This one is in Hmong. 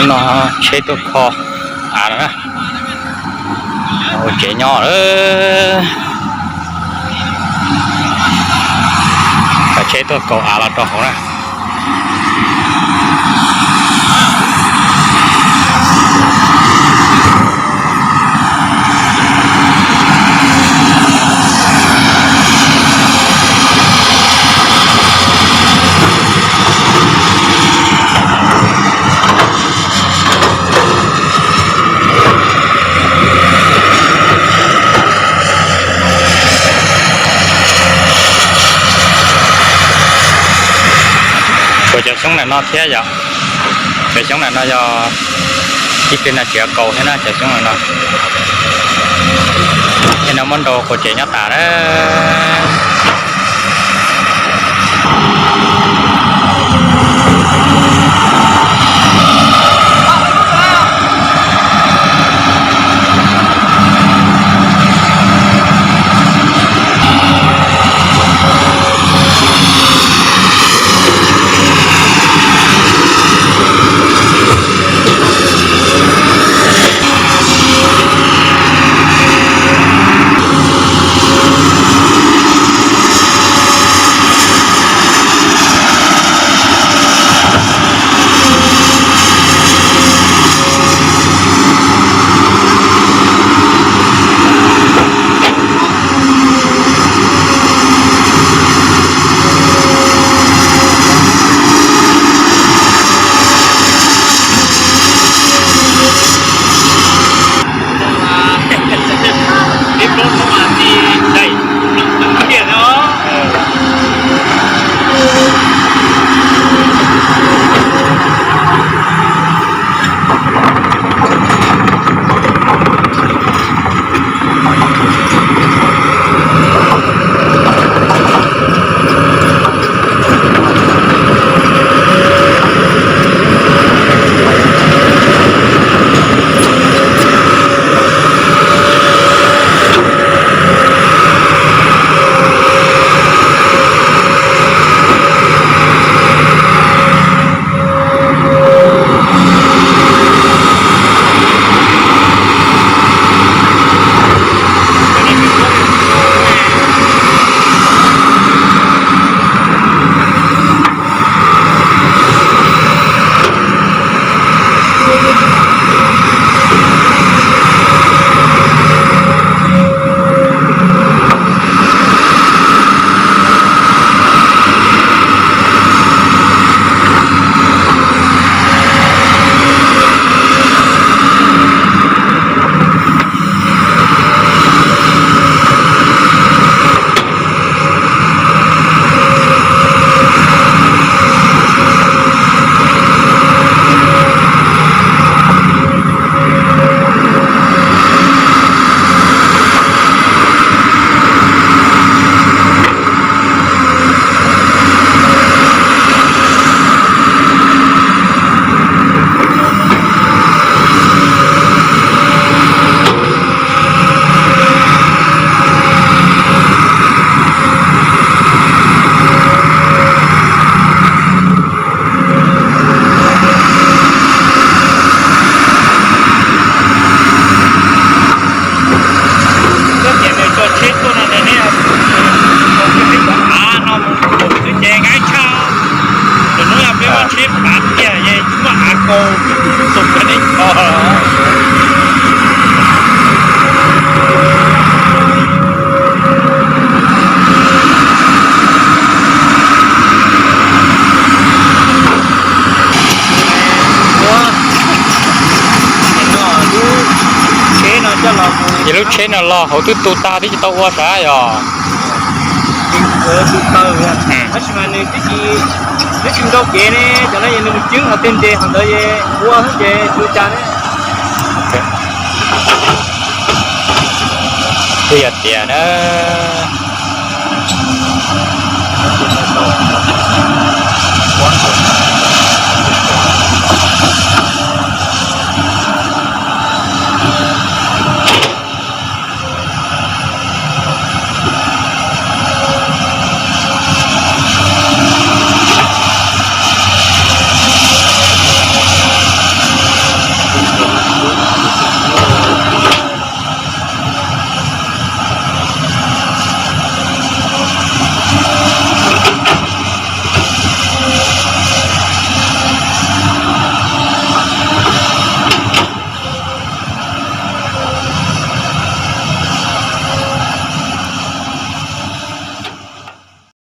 No tsheb tuaj kho av lawm na. Ua tsev nyob lawm. Cov tsheb tuaj kaus av los rau hauv na. Kuas cov xyoob ntawm no thiab yom. Cov xyoob ntawm no yog ib pliag no tseem yuav kaus thiab na cov xyoob ntawm no. Thiab no muab nrau kuas tsev nyob tas na. Txoj kev nws tso tsheb tuaj no nws ne, tau peb cov av no mus kaus xwb ces nqaim tshaj. Lwm hnub yog peb muaj tsheb pav tiag es muaj av kaus tus koj neb kho. Ces lub tsheb no los hauv twb tu tag twb tsis tau ua sav yog. Tab sis mas nws twb tsis, twb tsis nrau kev ne, cov no nws mus cwb qhov twg nres qhov ntawd ua xwb ces tsis ua cas ne. Twb yog tias na,